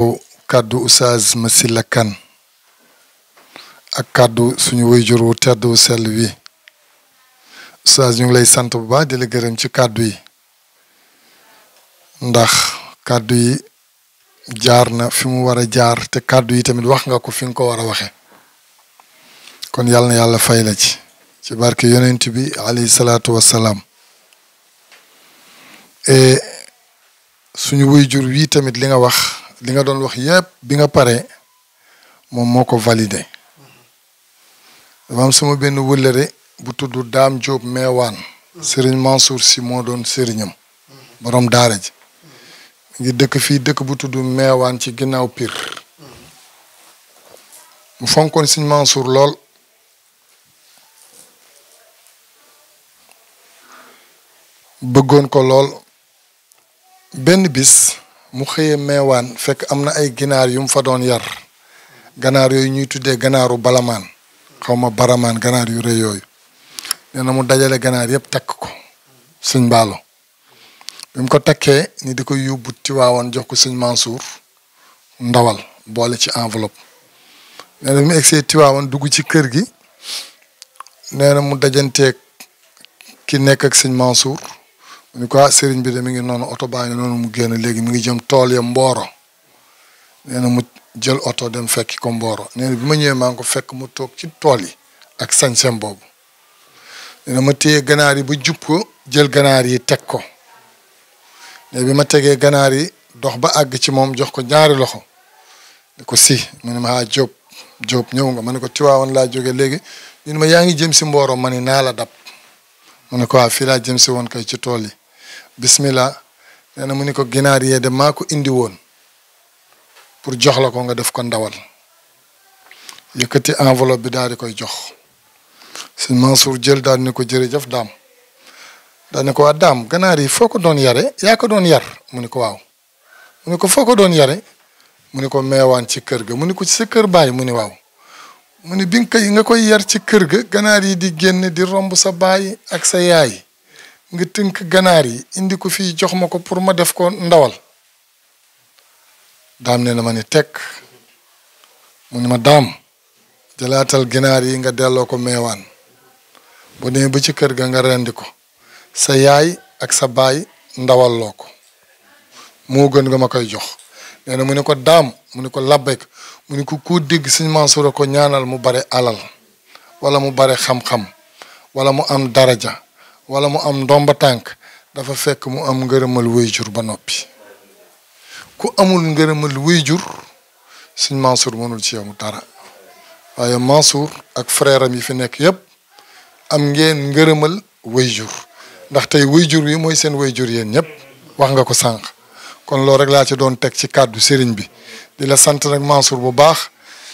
kàddu Oustaz Massila Kane ak kàddu suñu waajur wu tedd wu sell wi Oustaz ñu ngi lay sant bu baax di la gërëm ci kàddu yi ndax kàddu yi jaar na fi mu war a jaar te kàddu yi tamit wax nga ko fi nga ko war a waxe kon yàlla na yàlla fay la ci barke yonent bi alayhi salaatu wassalaam suñu waajur wi tamit li nga wax li nga doon wax yépp bi nga pare moom moo ko validé dafa am sama benn wëllëre bu tudd Daam Jóob Meewaan Serigne Mansour si moo doon sëriñam borom daara ji ngi dëkk fii dëkk bu tudd Meewaan ci ginnaaw Pire mu fonkoon Serigne Mansour lool bëggoon ko lool benn bis mu xëyee Meewaan fekk am na ay ginaar yu mu fa doon yar ganaar yooyu ñuy tuddee ganaaru balamaan xawma baramaan ganaar yu rëy yooyu nee na mu dajale ganaar yëpp takk ko sëñ Mbaalo bi mu ko takkee ni di ko yóbbu Tiwaawan jox ko sëñ Mansour ndawal boole ci enveloppe nee na bi mu egsee Tiwaawan dugg ci kër gi nee na mu dajanteeg ki nekk ak sëñ Mansour mu ni ko sëriñ bi de mi ngi noonu oto baa ngi noonu mu génn léegi mi ngi jëm tool ya Mboro nee na mu jël oto dem fekki ko Mboro nee na bi ma ñëwee maa ngi ko fekk mu toog ci tool yi ak sañsem boobu nee na ma téye ganaar yi ba jub ko jël ganaar yi teg ko ne bi ma tegee ganaar yi dox ba àgg ci moom jox ko ñaari loxo ne ko si mu ne ma Jóob ñëw nga ma ne ko Tiwaawan laa jóge léegi ñu ne ma yaa ngi jëm si Mboro ma ni naa la dab mu ne ko fii laa jëm si woon kay ci tool yi bismillah nee na mu ni ko ginaar yee de maa ko indi woon pour jox la ko nga def ko ndawal yëkkati enveloppe bi daal di koy jox sëñ Mansour jël daal ni ko jërëjëf daam daal ni ko waa daam ganaar yi foo ko doon yare yaa ko doon yar mu ni ko waaw mu ni ko foo ko doon yare mu ni ko Meewaan ci kër ga mu ni ko ci sa kër baay mu ni waaw mu ni bi nga koy yar ci kër ga ganaar yi di génn di romb sa baay ak sa yaay nga tënk ganaar yi indi ko fii jox ma ko pour ma def ko ndawal daam ne na ma ni tekk mu ni ma daam jëlaatal ginaar yi nga delloo ko Meewaan bu demee ba ci kër ga nga rendi ko sa yaay ak sa baay ndawal loo ko moo gën nga ma koy jox nee na mu ne ko daam mu ne ko labbayk mu ne ko ku dégg sëñ Mansour ko ñaanal mu bare alal wala mu bare xam-xam wala mu am daraja wala mu am ndomba tànk dafa fekk mu am ngërëmal waajur ba noppi ku amul ngërëmal waajur sëñ Mansour mënul ci yow dara waaye Mansour ak frère am yi fi nekk yépp am ngeen ngërëmal waajur ndax tey waajur wi mooy seen waajur yéen ñëpp wax nga ko sànq kon loolu rek laa ci doon teg ci kàddu sëriñ bi di la sant nag Mansour bu baax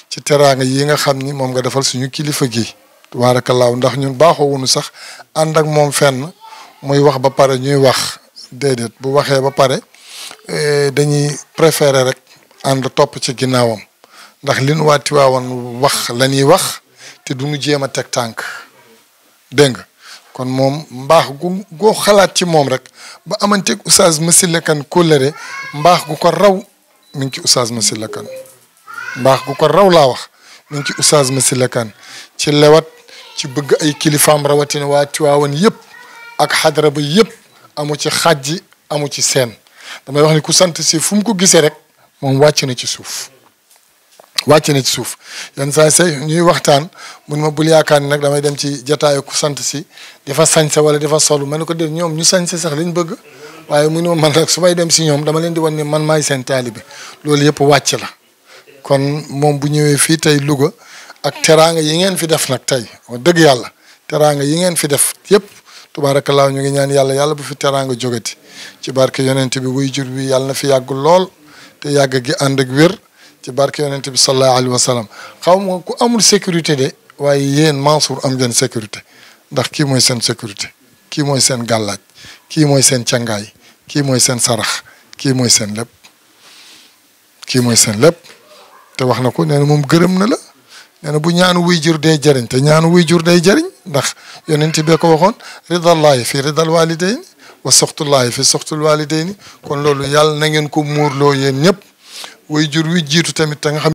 ci teraanga yi nga xam ni moom nga defal suñu kilifa gi tabaarakallaahu ndax ñun baaxoo wuñu sax ànd ak moom fenn muy wax ba pare ñuy wax déedéet bu waxee ba pare dañuy préférer rek ànd topp ci ginnaawam ndax li nu waa Tiwaawan wax la ñuy wax te duñu jéem a teg tànk dégg nga kon moom mbaax goo xalaat ci moom rek ba amanteeg Oustaz Massila Kane kóllëre mbaax gu ko raw mi ngi ci Oustaz Massila Kane mbaax gu ko raw laa wax mi ngi ci Oustaz Massila Kane ci lewat ci bëgg ay kilifaam rawatina waa Tiwaawan yëpp ak xadara ba yëpp amu ci xàjji amu ci seen damay wax ni ku sant si fu mu ko gisee rek moom wàcc na ci suuf yenn saa say ñuy waxtaan mun ma bul yaakaar ni nag damay dem ci jataayu ku sant si dafa sañse wala dafa solu ma ne ko def ñoom ñu sañse sax lañ bëgg waaye mu ne ma man nag su may dem si ñoom dama leen di wan ni man maay seen taalibe loolu yëpp wàcc la kon moom bu ñëwee fii tey Louga ak teraanga yi ngeen fi def nag tey wax dëgg yàlla teraanga yi ngeen fi def yëpp tubaarakallaa ñu ngi ñaan yàlla bu fi teraanga jógati ci barke yonent bi waajur bi yàlla na fi yàgg lool te yàgg gi ànd ak wér ci barke yonent bi sallallahu alayhi wa sallam xaw ma ku amul sécurité de waaye yéen Mansour am ngeen sécurité ndax kii mooy seen sécurité kii mooy seen gàllaaj kii mooy seen cangaay kii mooy seen sarax kii mooy seen lépp te wax na ko nee na moom gërëm na la nee na bu ñaanu waajur day jëriñ te ñaanu waajur day jëriñ ndax yonent bee ko waxoon ridallahi fi ridal walidayn wa soxtullahi fi soxtul walidayni kon loolu yàlla na ngeen ko muurloo yéen ñëpp way jur wi jiitu tamit te nga xam